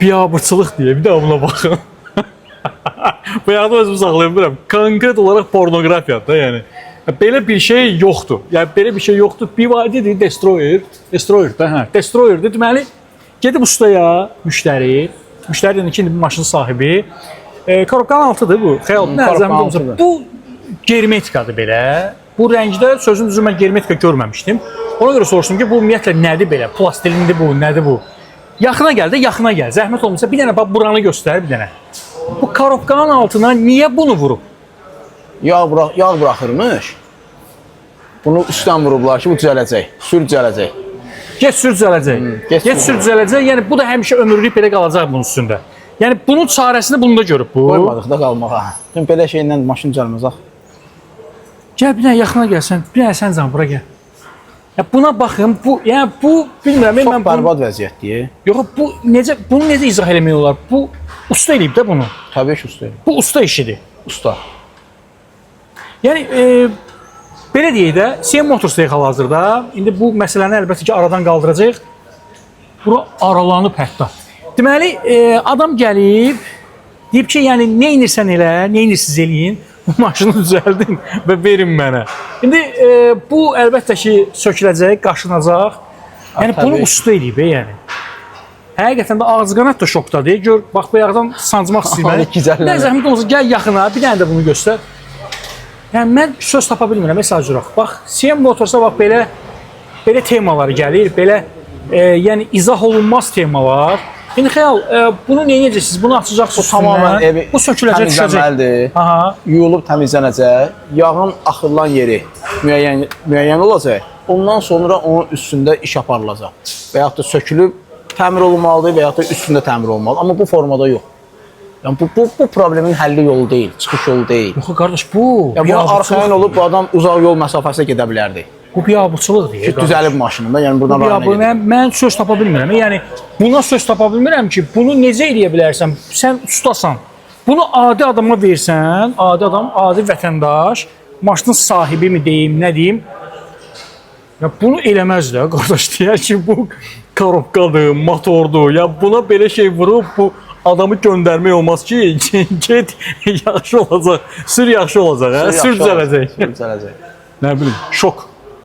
Biabırçılıq deyə bir daha buna baxın. Bayaqda özümü saxlaya bilmirəm. Konkret olaraq pornoqrafiya da, yəni. Belə bir şey yoxdur. Yəni belə bir şey yoxdur. BYD-dir, Destroyer. Destroyer da, hə. Destroyerdir. Deməli, gedib ustaya müştəri, müştəri deyəndə ki, indi bu maşının sahibi. Korobkanın altıdır bu. Xəyal, nə korobkanın zəhmət olmasa. altıdır. Bu germetikadır belə. Bu rəngdə sözün düzü mən germetika görməmişdim. Ona görə soruşdum ki, bu ümumiyyətlə nədir belə? Plastilindir bu, nədir bu? Yaxına gəl də, yaxına gəl. Zəhmət olmasa bir dənə bax buranı göstər bir dənə. Bu korobkanın altına niyə bunu vurub? Yağ buraxırmış. Bunu üstdən vurublar ki, bu düzələcək. Sür düzələcək. Get sür düzələcək. Get Get sür sür düzələcək. Yəni bu da həmişə ömürlük belə qalacaq bunun üstündə. Yəni bunun çarəsini bunda görüb bu. Qoymadıq da qalmağa. Şimdi belə şeylə maşın düzəlməz axı. Gəl bir dənə yaxına gəl sən. Bir dənə sən can bura gəl. Ya buna baxın, bu yəni bu bilmirəm Çox mən bunu, bərbad vəziyyətdir. yox bu necə bunu necə izah eləmək olar? Bu usta eləyib də bunu. Təbii ki, usta. Bu usta işidir. Usta. Yəni belə deyək də, CM Motors deyək hal-hazırda. İndi bu məsələni əlbəttə ki, aradan qaldıracağıq. Bura aralanıb hətta. Deməli, adam gəlib, deyib ki, yəni nə edirsən elə, nə edirsiz eləyin, bu maşını düzəldin və verin mənə. İndi bu əlbəttə ki, söküləcək, qaşınacaq. Yəni bunu təbii. usta eləyib, yəni. Həqiqətən də ağızqanad da şokdadır. Gör, bax bu ayaqdan sancmaq istəyir məni. Ay, gicəllənir. Nə zəhmət olmasa gəl yaxına, bir dənə də bunu göstər. Yəni mən söz tapa bilmirəm, mesaj yox. Bax, CM Motorsa bax belə belə temalar gəlir, belə yəni izah olunmaz temalar. İndi xəyal, bunu nə edəcəksiniz? Bunu açacaqsınız Bu tamamilə üstündən. evi Bu söküləcək, düşəcək. təmizlənməlidir. Aha. Yuyulub təmizlənəcək. Yağın axırılan yeri müəyyən olacaq. Ondan sonra onun üstündə iş aparılacaq. Və yaxud da sökülüb təmir olunmalıdır və yaxud da üstündə təmir olunmalıdır. Amma bu formada yox. Yəni bu problemin həlli yolu deyil, çıxış yolu deyil. Yox qardaş, bu Ya buna biabırçılıqdır. arxayın olub bu adam uzaq yol məsafəsinə gedə bilərdi. Bu biabırçılıqdır. Ki düzəlib maşınında, yəni buradan Bu rayona biabır, gedir. mən söz tapa bilmirəm. Yəni buna söz tapa bilmirəm ki, bunu necə eləyə bilərsən? Sən ustasan. Bunu adi adama versən, adi adam, adi vətəndaş, maşının sahibi mi deyim, nə deyim? Ya bunu eləməz də qardaş, deyər ki, bu korobkadır, motordur. Ya buna belə şey vurub bu adamı göndərmək olmaz ki, get yaxşı olacaq, sür yaxşı olacaq, hə? Sür düzələcək. Sür düzələcək. Nə bilim, şok.